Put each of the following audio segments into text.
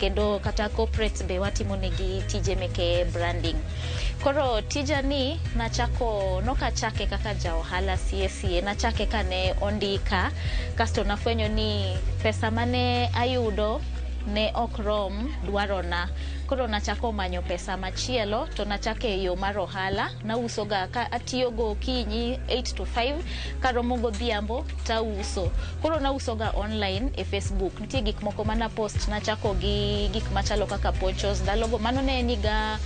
Kendo kata corporates be watimo negi tije meke branding. Koro tija ni nachako, nokachake kaka ja ohala sie sie, nachake kane ondika, kasto nafwenyo ni pesa mane ayudo ne ok rom dwarona. Koro nachako manyo pesa machielo to nachako e yo mar ohala. Nausoga ka atiyo gokinyi 8 to 5, karomo godhiambo tauso. Koro nausoga online e Facebook. Nitie gik moko mana post, nachako gi gik machalo kaka ponchos. Ndalogo mano ne en higa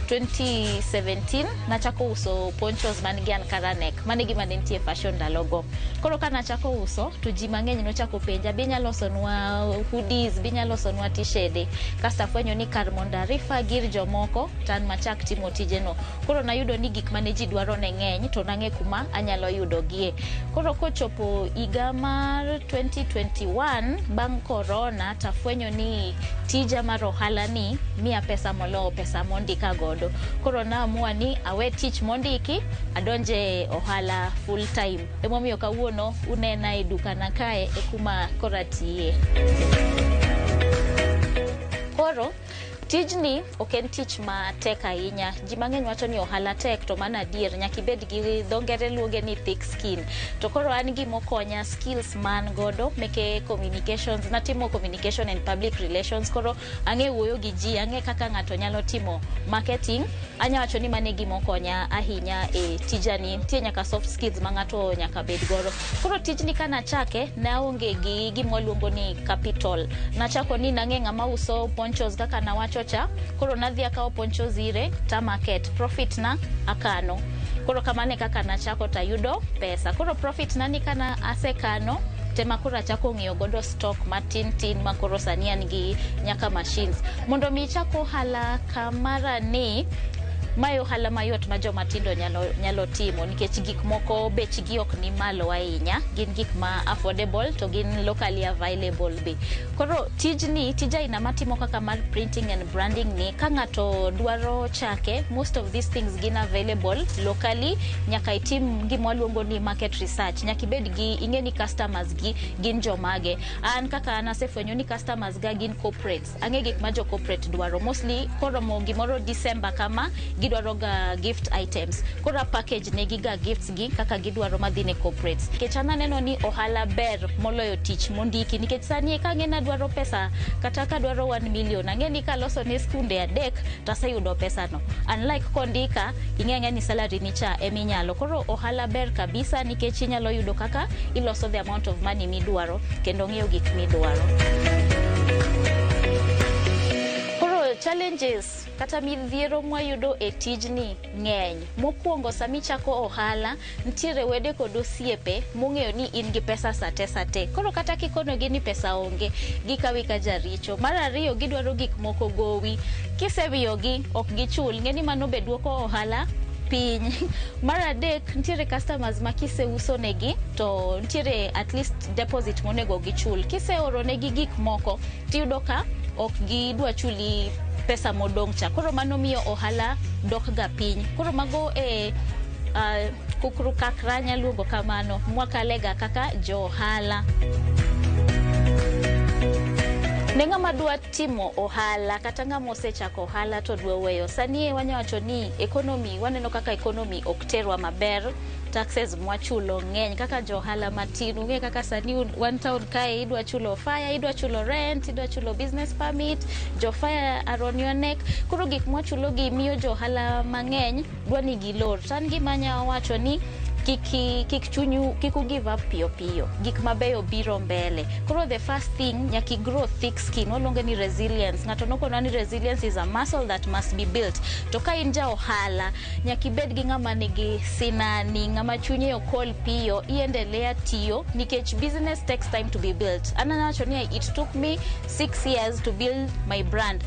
2017, nachako uso ponchos man gi Ankara neck. Mano e gima ne nitie e fashion ndalogo. Koro ka nachako uso to ji mang'eny nochako penja, be inyalo losonwa hoodies, be inyalo losonwa tishede. Kasto afwenyo ni kar mondo arifa gir jomoko to an machak timo tijeno. Koro nayudo ni gik mane ji dwaro ne ng'eny to nang'e kuma anyalo yudogie. Koro kochopo higa mar 2021 bang' corona tafwenyo ni tija mar ohala ni miya pesa moloyo pesa mondika godo. Koro naamua ni awe tich mondiki adonje ohala full time. Emomiyo kawuono unena e dukana kae e kuma koro atiye. Koro tijni ok en tich matek ahinya. Ji mang'eny wacho ni ohala tek to mano adier. Nyaka ibed gi dho ngere luonge ni thick skin. To koro an gimokonya skills ma an godo meke communications, natimo communication and public relations, koro ang'e wuoyo gi ji, ang'e kaka ng'ato nyalo timo marketing. Anya wacho ni mano e gimokonya ahinya e tijani. Nitie nyaka soft skills ma ng'ato nyaka bed godo. Koro tijni kanachake, naonge gi gima waluongo ni capital. Nachako ni nang'e ng'ama uso ponchos kaka nawacho cha, koro nadhi akawo ponchos ire ta market, profit na akano. Koro kamano e kaka nachako tayudo pesa. Koro profit na ni kana asekano, tema koro achako ng'iyo godo stock matin tin ma koro sani an gi nyaka machines. Mondo mi ichak ohala kamara ni, mae ohala mayot ma joma tindo nyalo timo nikech gik moko bechgi ok ni malo ahinya, gin gik ma affordable to gin locally available be. Koro tijni, tij aina matimo kaka mar printing and branding ni, ka ng'ato dwaro chake, most of these things gin available locally. Nyaka itim gima waluongo ni market research. Nyaka ibed gi, ing'e ni customers gi gin jomage. An kaka an asefwenyo ni customers ga gin corporates. Ang'e gik ma jo corporate dwaro. Mostly koromo gimoro December kama, gidwaro ga gift items. Koro a package negi ga gifts gi kaka gidwaro madhi ne corporates. Nikech an aneno ni ohala ber moloyo tich mondiki. Nikech sani ka ang'e ni adwaro pesa kata ka adwaro 1 million, ang'e ni kaloso ne skunde adek to aseyudo pesano. Unlike kondika, ing'e ang'eya ni salary ni cha eminyalo. Koro ohala ber kabisa nikech inyalo yudo kaka iloso the amount of money midwaro kendo ng'iewo gik midwaro. Koro challenges kata midhiero mwayudo e tijni ng'eny. Mokwongo sama ichako ohala, nitiere wede kod osiepe mong'eyo ni in gi pesa sate sate. Koro kata kikonogi ni pesa onge, gikawi ka jaricho. Mar ariyo, gidwaro gik moko gowi. Kisemiyogi, ok gichul. Ng'e ni mano be duoko ohala piny. Mar adek, nitiere customers ma kiseuso negi to nitiere at least deposit monego gichul. Kiseoro negi gik moko, tiyudo ka ok gidwa chuli pesa modong' cha. Koro mano miyo ohala dok ga piny. Koro mago e kukru kakra nyaluongo kamano mwakalega kaka jo ohala. Ne ng'ama dwa timo ohala kata ng'ama osechako ohala to dwa weyo, sani wanya wacho ni economy, waneno kaka economy ok terwa maber, taxes mwachulo ng'eny kaka jo ohala matin. Ung'e kaka sani wan town kae, idwa chulo fire, idwa chulo rent, idwa chulo business permit, jo fire are on your neck. Koro gik mwachulo gi miyo jo ohala mang'eny dwa ni gilor. To an gima anya wacho ni kik chunyu kik u give up piyo piyo, gik mabeyo biro mbele. Koro the first thing, nyaka i grow thick skin, waluonge ni resilience. Ng'ato nokonwa ni resilience is a muscle that must be built. To ka in ja ohala, nyaka ibed gi ng'ama nigi sinani, ng'ama chunye ok ol piyo, iendelea tiyo nikech business takes time to be built. An awacho ni it took me 6 years to build my brand.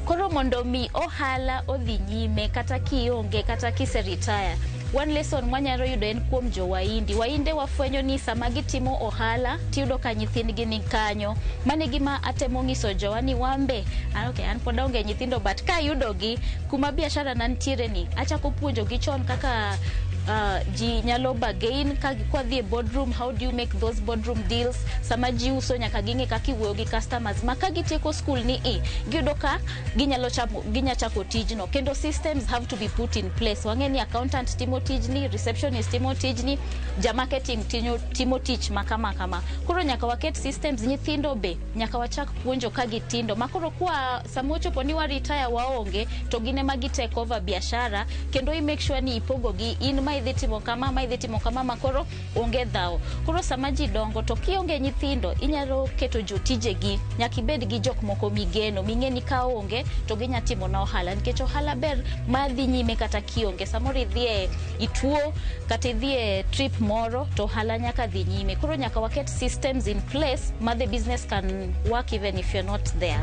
Koro mondo mi ohala odhi nyime kata kionge kata kise retire, one lesson mwanyalo yudo en kuom jo Wahindi. Wahinde wafwenyo ni sama gitimo ohala tiyudo ka nyithindgi ni kanyo. Mano e gima atemo ng'iso jowa ni wambe, okay, an pod aonge nyithindo, but kayudogi kuma biashara na nitiere ni, achako puonjogi chon kaka Ji nyalo bargain ka kwadhi e boardroom. How do you make those boardroom deals? Sama ji uso, nyaka ging'e kaka iwuoyo gi customers. Ma ka gitieko school ni i giyudo ka ginyalo chamo, ginya chako tijno. Kendo systems have to be put in place. Wang'e ni accountant timo tijni, receptionist timo tijni, ja marketing timo tich ma kama kama. Koro nyaka waket systems. Nyithindo be nyaka wachak puonjo ka gitindo, ma koro kwa sama ochopo ni wa retire, waonge, to gin ema gi take over biashara. Kendo i make sure ni ipogo gi in, ma idhi timo kama, ma idhi timo kama, ma koro onge dhawo. Koro sama ji dongo, to kionge nyithindo, inyalo keto jotijegi. Nyaka ibed gi jok moko migeno, ming'e ni ka onge to ginya timo na ohala, nikech ohala ber ma dhi nyime kata kionge. Samoro idhi e ituo kata idhi e trip moro, to ohala nyaka dhi nyime. Koro nyaka waket systems in place ma the business can work even if you're not there.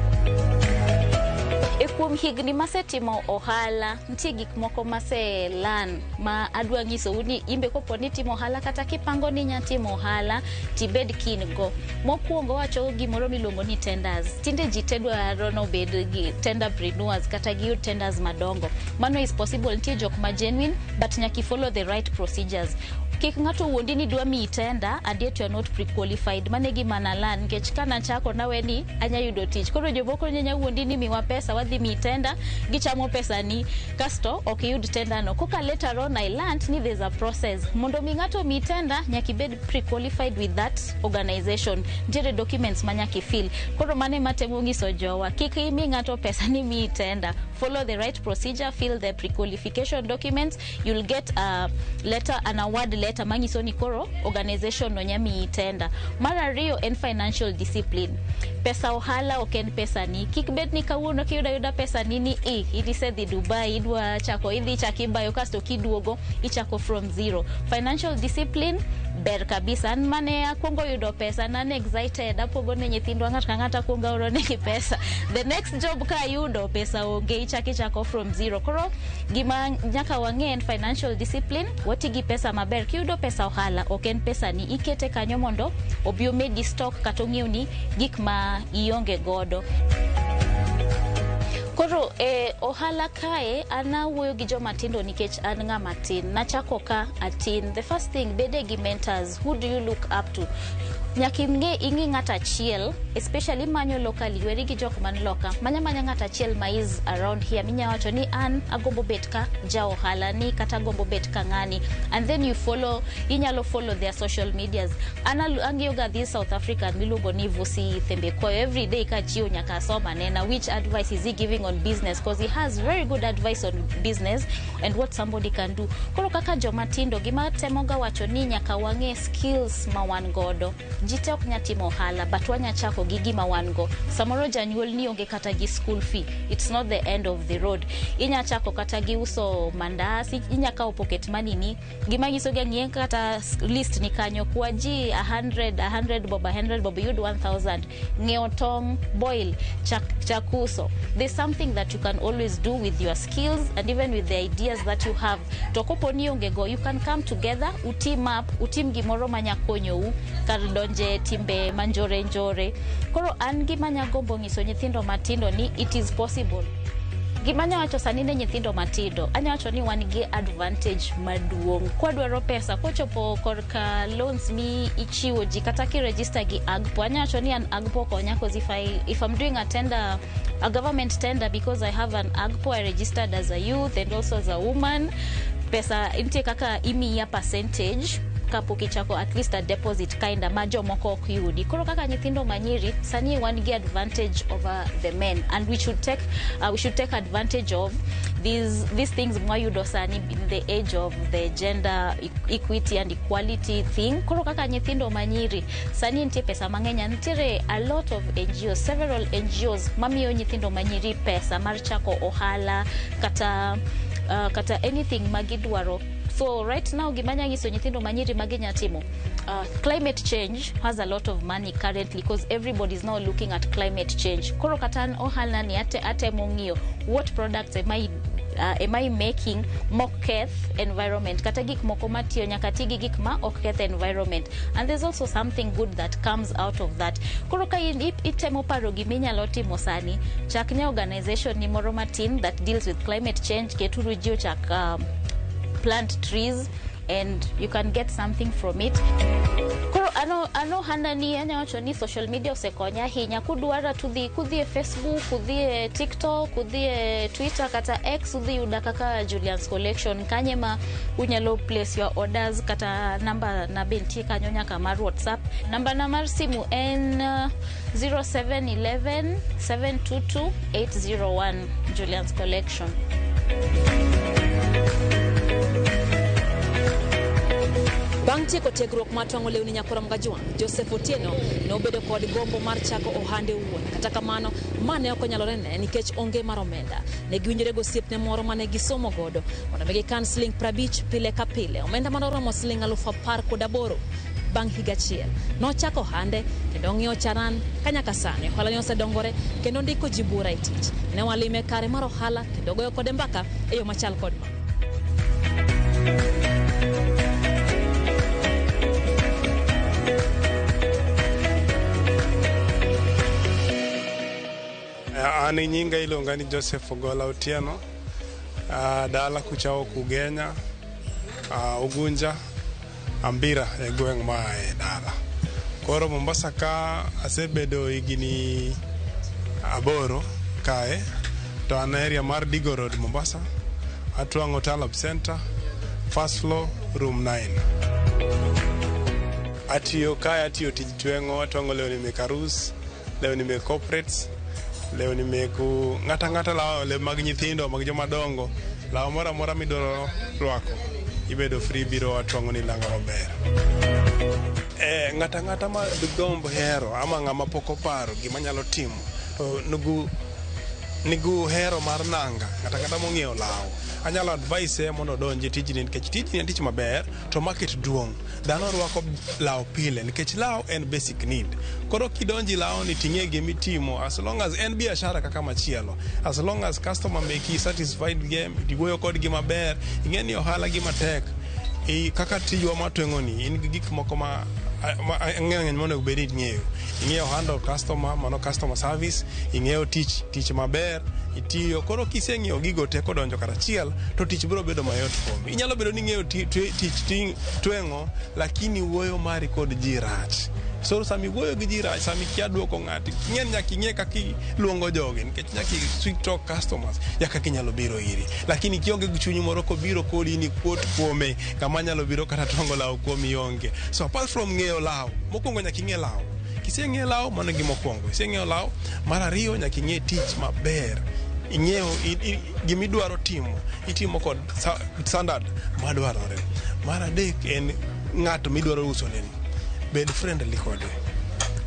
E kuom higni masetimo ohala, nitie gik moko mase learn ma adwa nyisou ni imbe kopo ni timo ohala kata kipango ni inya timo ohala, tibed kin go. Mokwongo, wacho gimoro miluongo ni tenders. Tinde ji te dwaro nobed gi tenderpreneurs kata giyud tenders madongo. Mano is possible, nitie jok ma genuine, but nyaka i follow the right procedures. Kik ng'ato wuondi ni dwa miyi tender and yet you are not pre-qualified. Mano e gima na learn, nikech kanachako nawe ni anya yudo tich. Koro jomoko nyanya wuondi ni miwa pesa, wadhi miyi tender, gichamo pesa ni, kasto ok iyud tender no. Koka later on I learned ni there's a process. Mondo mi ng'ato miyi tender, nyaka ibed pre-qualified with that organization. Nitiere documents ma nyaka i-fill. Koro mano ema temo nyiso jowa, kik imi ng'ato pesa ni miyi tender. Follow the right procedure, fill the pre-qualification documents, you'll get a letter, an award letter manyiso ni koro organization no nya miyi tender. Mar ariyo en financial discipline. Pesa ohala ok en pesa ni. Kik bed ni kawuono kiyudo ayuda pesa ni ni i isedhi Dubai, idwa chako, idhi chako ibayo, kasto kiduogo ichako from zero. Financial discipline ber kabisa. An mane akwongo yudo pesa, nan excited, apogo ne nyithindwa, ng'ato ka ng'ato akwongo aoro negi pesa. The next job ka ayudo pesa onge, ichako ichako from zero. Koro gima nyaka wang'e en financial discipline. Wati gi pesa maber. Kiyudo pesa ohala, ok en pesa ni, ikete kanyo mondo obi omedi stock kata ong'iewni gik ma ionge godo. Koro e ohala kae, an awuoyo gi joma tindo nikech an ng'ama tin. Nachako ka atin. The first thing, bede gi mentors. Who do you look up to? Nyaka ing'e, ing'i ng'ato achiel, especially manyo locally. Weri gi jok man loka. Manya manya ng'ato achiel ma is around here minya wacho ni an agombo bet ka ja ohala ni, kata agombo bet ka ng'ani, and then you follow, inyalo follow their social medias. An ang'iyo ga this South African miluongo ni Vusi Thembekwayo. Every day ka chiew, nyaka asoma nena which advice is he giving on business, because he has very good advice on business and what somebody can do. Koro kaka joma tindo, gima temoga wacho ni nyaka wang'e skills ma wan godo. Ji te ok nya timo ohala, but wanya chako gi gima wan go. Samoro janyuol ni onge kata gi school fee, it's not the end of the road. Inya chako kata gi uso mandas, inya kawo pocket money ni. Gima nyiso ga, ng'iye kata list ni kanyo, kwa ji 100, 100 bob, 100 bob, yud 1000, ng'iewo tong, boil, chak, chak uso. There's something that you can always do with your skills and even with the ideas that you have. To kopo ni onge go, you can come together, uteam up, utim gimoro manya konyou kar donje timbe manjore njore. Koro an gima nyagombo nyiso nyithindo matindo ni it is possible. Gima anya wacho sani ne nyithindo matindo, anya wacho ni wan gi advantage maduong' kwadwaro pesa. Kochopo korka loans mi ichiwo ji kata kiregister gi AGPO, anya wacho ni an AGPO konya, cause if I'm doing a tender, a government tender, because I have an AGPO, I registered as a youth and also as a woman, pesa nitie kaka imiya percentage kapok ichako, at least a deposit kinda ma jomoko ok yudi. Koro kaka nyithindo manyiri sani wan gi advantage over the men, and we should take advantage of these things mwayudo sani in the age of the gender equity and equality thing. Koro kaka nyithindo manyiri sani nitie pesa mang'eny, nitiere a lot of NGOs, several NGOs mamiyo nyithindo manyiri pesa mar chako ohala kata anything magidwaro. So right now gima anya nyiso nyithindo manyiri maginya timo, climate change has a lot of money currently, because everybody is now looking at climate change. Koro kata an ohala ni atemo ng'iyo what products am I making mok keth environment, kata gik moko matiyo nyaka ti gi gik ma ok keth environment, and there's also something good that comes out of that. Koro ka in itemo paro giminyalo timo sani, chak ne organization ni moro matin that deals with climate change. Keturu ji ochak plant trees. And you can get something from it. Koro ano ohanda ni anya wacho ni social media osekonya ahinya. Kudwara tudhi kudhi e Facebook, kudhi e TikTok, kudhi e Twitter kata X, udhi yuda kaka Julian's Collection. Kanye ma unyalo place your orders, kata namba na be nitie kanyo nyaka mar WhatsApp. Namba na mar simu en 0711 722 801. Julian's Collection. Bang' tieko tiegruok mar twang'o lewni Nyakorom Gajwang', Joseph Otieno nobedo kod gombo mar chako ohande owuon. Kata kamano, ma ne ok onyalore ne nikech onge mar omenda. Ne giwinjore gosiepne moro mane gisomo godo mondo mi gikan siling 50 pile ka pile. Omenda manoromo siling 18,000 bang' higa achiel. Nochako ohande kendo ong'iewo charan ka nyaka sani ohala ne osedongore kendo ndiko ji buora e tich. Ne walime kare mar ohala kendo goyo kode mbaka e yo machal kod ma. An nyinga iluonga ni Joseph Ogola Otieno. Dala kucha ok Ugenya, Ugunja, Ambira e gweng' ma e dala. Koro Mombasa ka asebedo higni 8 kae, to an area mar Digo Road, Mombasa. Atwang'o Talab Center, first floor, room 9. Atiyo kae, atiyo tij tweng'o, atwang'o lewni mek arus, lewni mek corporates, lewni mek ng'ata ng'ata, law le mag nyithindo, mag joma dongo, law moro amora midwaro rwako, ibedo free biro watwang'o ni langa maber. Ng'ata ng'ata ma gombo hero ama ng'ama pok oparo gima nyalo timo to nigu hero mar nanga, ng'ata ng'ata mong'iewo law, anyalo advise mondo odonji tijni nikech tijni en tich maber to market duong'. Dhano rwako law pile nikech law en basic need. Koro kidonji law ni ting'e gimitimo, as long as en biashara kaka machielo, as long as customer meki satisfied game, iwuoyo kodgi maber, ing'e ni ohala gima tek. Kaka tijwa mar tweng'o ni, in gi gik moko ma ng'eny monego bed ni ing'eyo. Ing'eyo handle customer, mano customer service, ing'eyo tich, tich maber, itiyo. Koro kiseng'eyo gigo te kodonjo karachiel, to tich biro bedo mayot kuomi. Inyalo bedo ni ing'eyo tich tweng'o, lakini wuoyo mari kod ji rach. So sama iwuoyo gi ji rach, sama ikia duoko ng'ato, ing'e ni nyaka ing'e kaka iluongo jogi, nikech nyaka i sweet talk customers, nyaka ginyalo biro iri. Lakini kionge gi chuny moro kobiro kodi ni kuot kuome, kama nyalo biro kata twang'o law kuomi onge. So apart from ng'eyo law, mokwongo nyaka ing'e law. Kiseng'eyo law, mano e gima okwongo. Iseng'eyo law, mar ariyo nyaka ing'e tich maber. Ing'eyo gimidwaro timo, itimo kod standard madwarore. Mar adek en ng'ato midwaro uso neni. Bed friendly kode.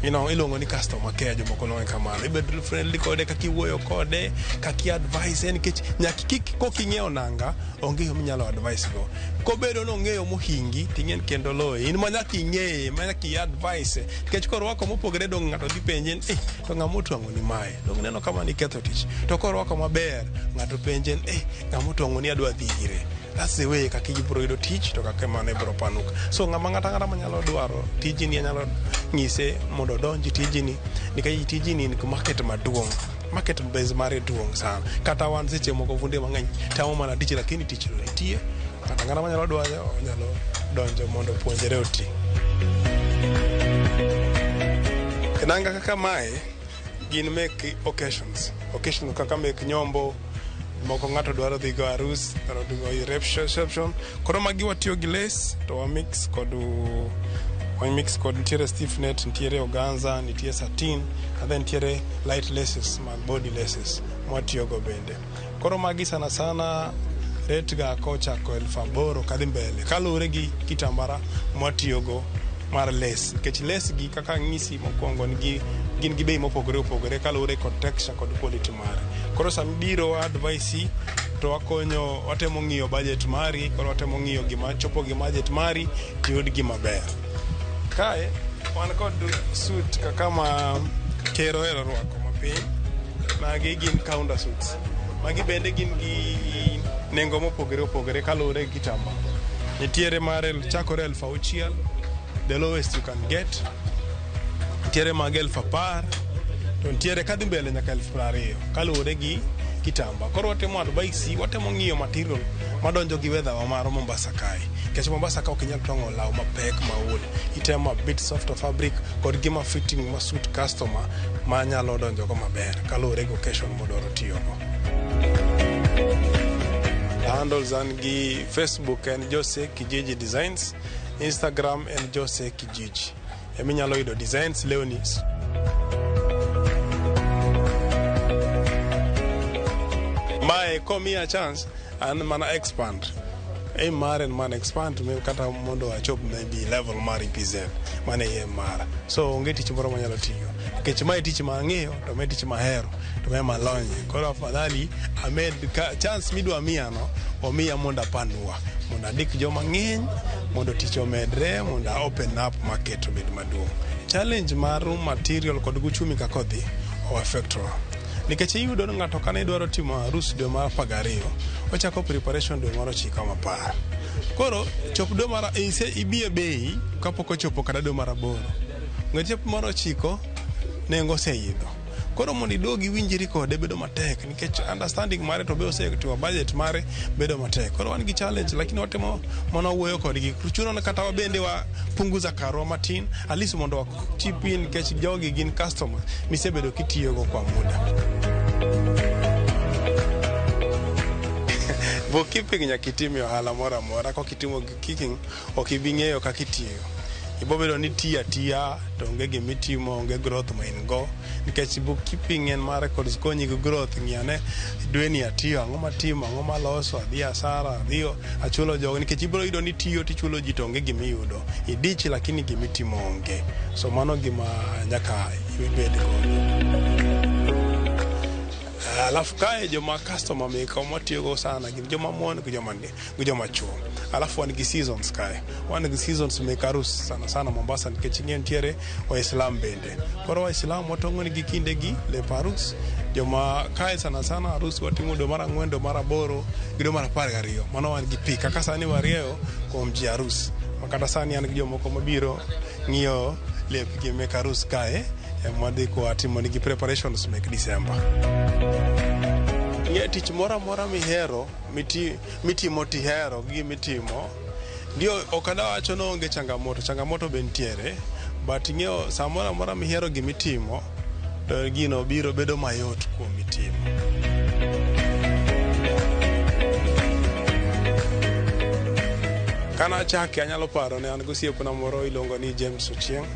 Iluongo ni customer care, jomoko luonge kamano. Ibed friendly kode kaka iwuoyo kode, kaka i-advise nikech nyaka kik kok ing'iewo nanga, onge yo minyalo advise go. Kobedo nong'eyo mohingi, ting'e ni kendo loyi. In ma nyaka ing'eye, ma nyaka i-advise. Nikech korwako mopogore dong' ng'ato dhi penje ni, to ng'ama otwang'o ni mae? Dong' neno kama niketho tich. To korwako maber, ng'ato penje ni, ng'ama otwang'o ni adwa dhi ire. That's the way kaka ibiro yudo tich to kaka mano ibiro panuka. So ng'ama ng'ata ng'ata manyalo dwaro tijni anyalo nyise mondo odonji tijni nikech tijni nigi market maduong'. Market base mare duong' sana. Kata wan seche moko funde mang'eny tamo mana tich lakini tich no nitie. Ng'ata ng'ata manyalo dwaro onyalo donjo mondo opuonjre oti. Nanga kaka mae gin mek occasions. Occasion kaka mek nyombo, moko ng'ato dwaro dhi go arus, dwaro dhi go reception. Koro magi watiyo gi lace to wa mix kod wa mix kod nitiere stiff net, nitiere organza, nitie satin, and then nitiere light laces mag body laces mwatiyo go bende. Koro magi sana sana rate ga kochako 8,000 kadhi mbele kaluwore gi kitambara mwatiyogo mar lace, nikech lace gi kaka ng'isi mokwongo nigi gin gi bei mopogore opogore kaluwore kod texture kod quality mare. Koro sama ibiro advice to wakonyo, watemo ng'iyo budget mari, koro watemo ng'iyo gima chopo gi budget mari tiyud gima ber. Kae wan kod suit kaka ma ker ohero rwako mapiny. Magi gin counter suits. Magi bende gin gi nengo mopogore opogore kaluwore gi kitamba. Nitiere mar chakore 6,000, the lowest you can get. Nitiere mag 10,000, to nitiere kadhi mbele nyaka 20,000 kaluwore gi kitamba. Koro watemo advice, watemo ng'iyo material madonjo gi weather wa mar Mombasa kae. Nikech Mombasa ka ok inyal twang'o law mapek maol, itemo a bit softer fabric kod gima fitting ma suit customer ma nyalo donjo go maber kaluwore gi occasion modwaro tiyogo. Handles an gi Facebook en Jose Kijiji Designs, Instagram en Jose Kijiji. Eminyalo yudo designs lewni. Mae komiya chance an mana expand. Aim mare en mana expand kata mondo achop maybe level mar EPZ. Mano e aim mara. So onge tich moro manyalo tiyo. Nikech mae tich ma ang'eyo to mae tich mahero to mae malonye. Koro afadhali amed ka chance midwa miya no omiya mondo apanua. Mondo andik joma ng'eny, mondo tich omedre, mondo a open up market obed maduong'. Challenge mar material kod uchumi kaka odhi o affect wa. Nikech iyudo ni ng'ato kane dwaro timo arus dwe mar 12, ochako preparation dwe mar 9 ama 10. Koro chop dwe mar ise ibiye bei kapok ochopo kata dwe mar 8. Ng'e mar 9 nengo oseidho. Koro mondo iduog iwinjri kode bedo matek nikech understanding mare to be osetimo budget mare bedo matek. Koro wan gi challenge lakini watemo mana wuoyo kodgi. Chuno ni kata wabende wapunguza karwa matin at least mondo wa chip in nikech jogi gin customers misebedo kitiyogo kwa muda. Bookkeeping nyaka itim e ohala moro amora. Kok itimo bookkeeping ok ibi ng'eyo kaka itiyo. Ibo bedo ni itiyo atiya to onge gimitimo, onge growth ma in go. Nikech bookkeeping en mar records konyi gi growth ng'i ane dweni atiyo, ang'o matimo, ang'o maloso, adhi asara, adhi achulo jogo. Nikech ibiro yudo ni itiyo tichulo ji to onge gimiyudo. Idich lakini gimitimo onge. So mano gima nyaka ibed godo. Alafu kae joma customer mekwa mwatiyogo sana gin joma mon gi joma chuo. Alafu wan gi seasons kae. Wan gi seasons mek arus sana sana Mombasa nikech ing'eyo nitiere Waislam bende. Koro Waislam watong'o nigi kindegi lep arus. Joma kae sana sana arus watimo dwe mar 4, dwe mar 8 gi dwe mar 12. Mano wan gi peak. Kaka sani warieyo kuom ji arus. Makata sani an gi jomoko mabiro ng'iyo lepgi mek arus kae. Mwadhi kwa timo nigi preparations mek December. Ng'e tich moro amora mihero, mitimo tihero gi mitimo. Ndio ok adawacho ni onge changamoto, changamoto be nitiere, but ing'eyo samoro amora mihero gimitimo, to gino biro bedo mayot kuom mitimo. Kana achake anyalo paro ne an gosiepna moro iluongo ni James Ochieng'.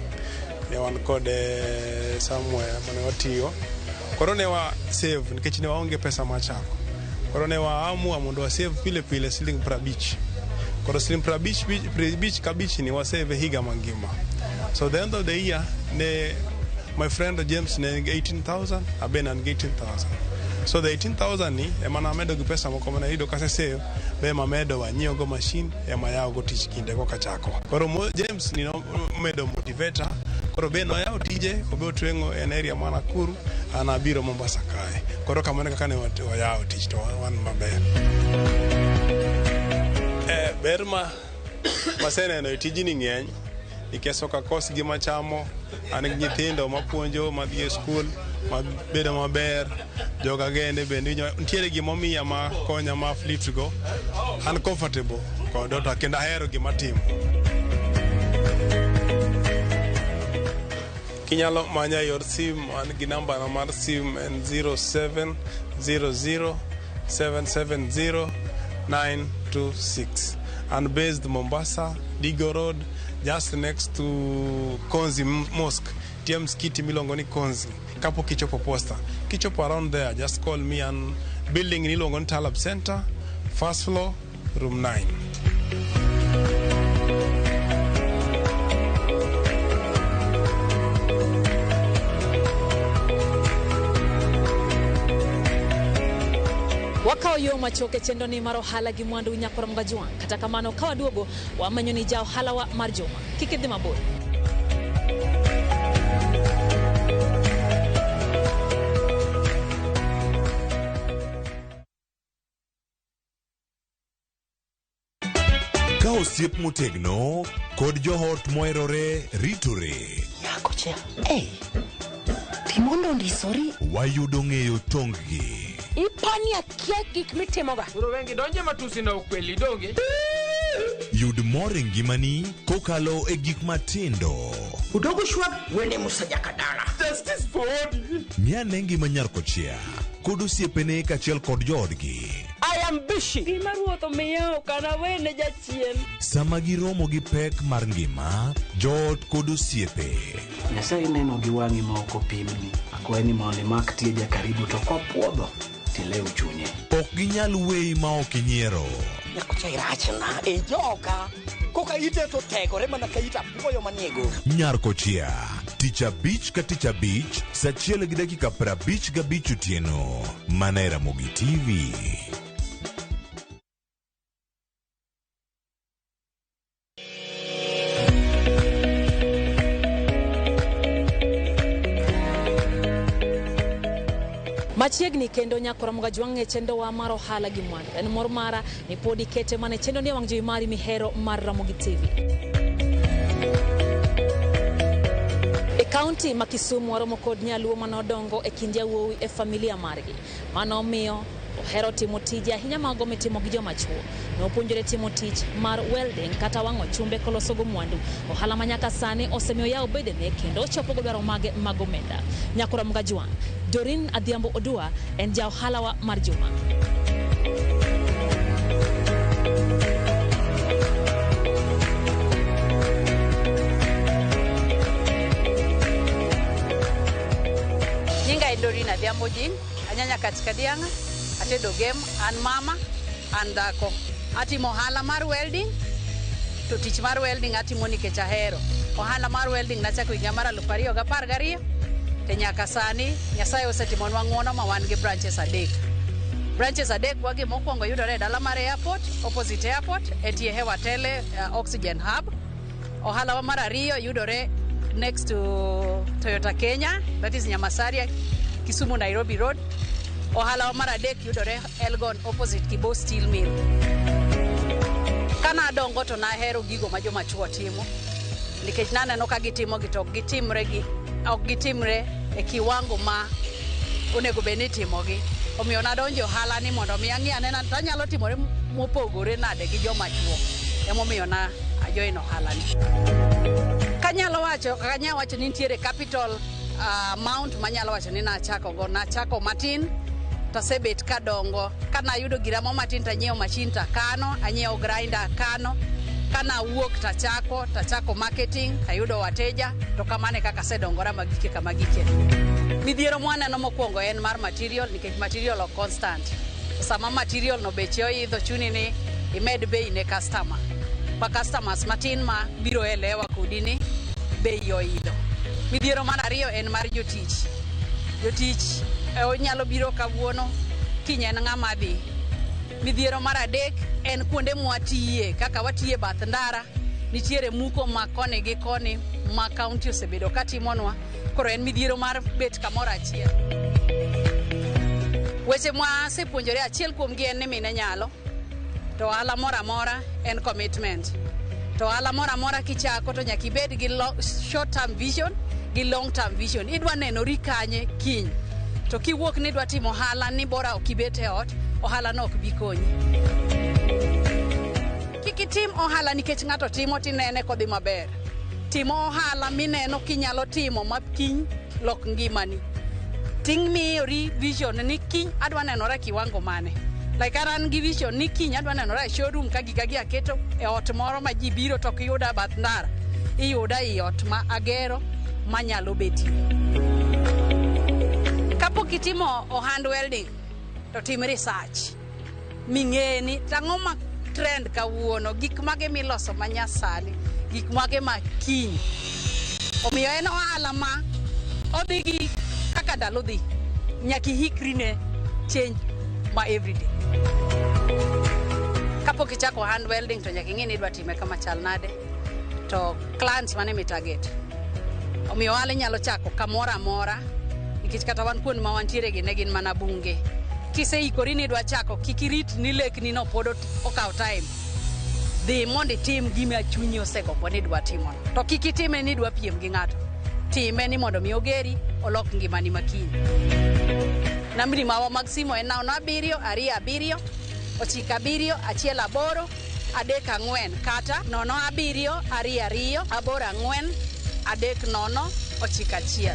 Ne wan kode somewhere mane watiyo. Koro ne wa save nikech ne waonge pesa machako. Koro ne waamua mondo wa save pile pile siling 50. Koro siling 50 kabich ni wa save higa mangima. So the end of the year ne my friend James ne 18,000, abe an gi 18,000. So the 18,000 ni ema namedo gi pesa moko mane ayudo kase save, be ema amedo wanyiewo go machine ema yawo go tich kinde go kachako. Koro James ni nomedo motivator. Koro be noyawo tije, obe otweng'o en area mar Nakuru, an abiro Mombasa kae. Koro kamano kaka ne wayawo tich to wan maber. Ber ma maseneno e tijni ng'eny nikech ok akos gima chamo, an gi nyithindo mapuonjo madhi e skul mabedo maber, joga gende bende nitiere gimomiya ma konya ma flit go, an comfortable kod to kendo ahero gima atimo. Kinyalo manya e yor sim, an gi namba na mar sim en 0700 770 926. I'm based Mombasa, Digo Road, just next to Konzi Mosque. Tie msikiti miluongo ni Konzi. Kapok ichopo posta. Kichopo around there, just call me and building miluongo ni Talab Center, first floor, room 9. Wakawo yo machuok e chenro ni mar ohala gi mwandu nyakwar Mgajwang'. Kata kamano ka waduogo wamanyo ni ja ohala wa mar juma. Kik idhi mabor. Ka osiep motegno kod joot moherore ritore. Nyako cha, hey, timondo ndisori. Wayudo ng'eyo tong-gi. Ipani akia gik mitimoga. Koro wengi donje matusi na ukweli donge. Yud mor e ngimani kokalo e gik matindo. Udogo shwag wene Musa Jakadala. Justice for Odi. Ng'i ane ngima nyar kochia kod osiepene kaachiel kod joodgi. I am bushy. Gima ruoth omiya ok anawene jachien. Sama giromo gi pek mar ngima, joot kod osiepe. Nyasaye neno gi wang'i ma ok opimni. Akwayi ni mondo imak tieja karibu to kopuodho tilew chunye. Ok ginyal weyi ma ok inyiero. Nyakocha irachna e joka. Koka ite to tegore mana ka it apuoyo manie go. Nyar kochia, tich abich ka tich abich, sa achiel gi dakika 55 otieno. Mana e Ramogi TV. Machiegni kendo nyakora Mogajwang' e chenrowa mar ohala gi mwandu. En mor mara ni pod ikete mana e chenro ni e wang' jowi mari mihero mar Ramogi TV. E kaunti ma Kisumu waromo kod nyaluo manodongo e kind yawuowi e familia margi. Mano omiyo ohero timo tije ahinya mago mitimo gi joma chuo. Nopuonjore timo tich mar welding kata wang'o chumbe kolosogo mwandu. Ohala ma nyaka sani osemiyo yawo bedene kendo ochopo dwaro mage mag omenda. Nyakora Mogajwang', Doreen Adhiambo Odua en ja ohalawa mar juma. Nyinga en Doreen Adhiambo Jing, anyanya katika Dianga, atedo gem, an mama, an dhako. Atimo ohala mar welding, to tich mar welding atimo nikech ahero. Ohala mar welding nachako higa mar 2012, to nyaka sani Nyasaye osetimonwa ng'uono ma wan gi branches adek. Branches adek wagi mokwongo yudore e dala mar airport, opposite airport, e tie Hewa Tele Oxygen Hub. Ohalawa mar ariyo yudore next to Toyota Kenya, that is Nyamasaria, Kisumu Nairobi Road. Ohalawa mar adek yudore Elgon opposite Kibo Steel Mill. Kana adongo to nahero gigo ma joma chuo timo nikech naneno ka gitimo gi to ok gitimre gi ok gitimre e kiwango ma onego bed ni itimogi. Omiyo nadonjo e ohala ni mondo mi ang'i anena to anyalo timore mopogore nade gi joma chuo. Emomiyo na ajoin ohala ni. Kanyalo wacho, kanyalo wacho ni nitiere capital amount manyalo wacho ni nachako go. Nachako matin tasebet kadongo. Kanayudo gira mo matin tanyiewo machine takano, anyiewo grinder akano. Kanawuok tachako, tachako marketing, tayudo wateja, to kamano e kaka asedongora magike kama gike. Midhiero mwaneno mokwongo en mar material nikech material ok constant. Sama material no beche oidho chuni ni imed bei ne customer. Pa customers matin ma biro elewa kodi ni bei oidho. Midhiero mar ariyo en mar jotich. Jotich onyalo biro kawuono, kiny en ng'ama dhi. Midhiero mar adek en kuonde mwatiye, kaka watiye bath ndara, nitiere muko ma koni gi koni ma kaunti osebedo katimonwa. Koro en midhiero mar bet kamoro achiel. Weche mwasepuonjore achiel kuomgi en ni mine nyalo, to ohala moro amora en commitment. To ohala moro amora kichako to nyaka ibed gi short term vision gi long term vision. Idwa nenori kanye kiny. To kiwuok ni idwa timo ohala ni bora ok ibet e ot, ohala no ok bi konyi. Kik itim ohala nikech ng'ato timo tinene kodhi maber. Tim ohala mineno kinyalo timo ma kiny lok ngimani. Ting' miyori vision ni kiny adwa nenora e kiwango mane. Like an gi vision ni kiny adwa nenora e showroom ka gika gi aketo e ot moro ma ji biro to ok yuda bath ndara. Iyuda ei ot ma agero manyalo betie. Kapok itimo ohand welding, to tim research. Ming'e ni tang'o ma trend kawuono, gik mage miloso manyasani, gik mage ma kiny. Omiyo en ohala ma odhi gi kaka ndalo dhi. Nyaka ihikri ne change ma everyday. Kapok ichako ohand welding to nyaka ing'e ni idwa time kama chal nade, to clients mane mi target. Omiyo ohala inyalo chako kamoro amora nikech kata wan kuond ma wantiere gi ne gin mana bunge. Kiseikori ni idwa chako, kik irit ni lekni no pod okaw time. Dhi mondo itim gima chunyi osegombo ni idwa timono. To kik itime ni idwa piem gi ng'ato. Time ni mondo mi ogeri, olok ngimani ma kiny. Nambni mawa mag simu en 07 2 7 9 7 1 8 34 kata 07 22 84 30 91.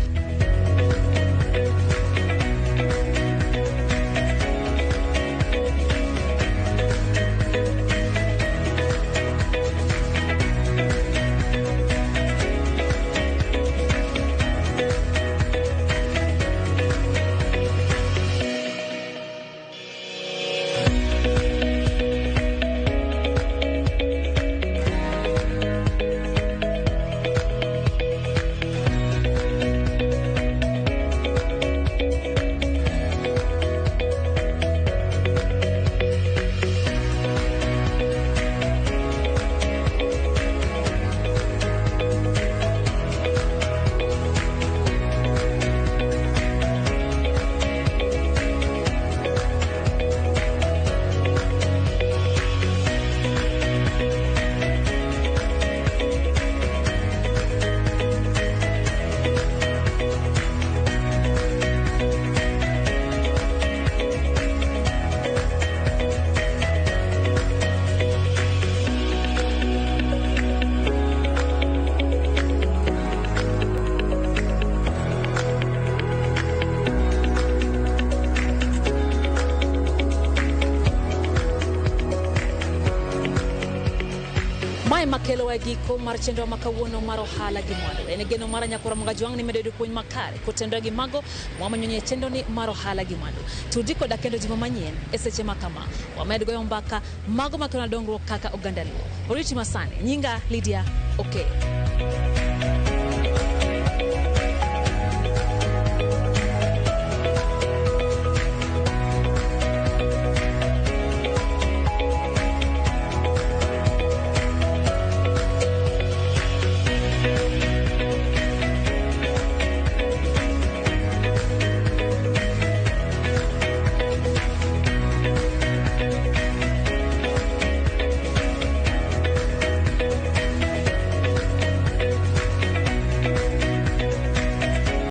Mae makelo e giko mar chenro ma kawuono mar ohala gi mwandu. En geno mar nyakora Mgajwang' ni medo yudo puonj makare kotenore gi mago mwamanyonye e chenro ni mar ohala gi mwandu. Tudi koda kendo juma manyien e seche ma kama. Wamed goyo mbaka mago makelo dongruok kaka oganda Luo. Oriti masani. Nyinga Lydia Okeyo.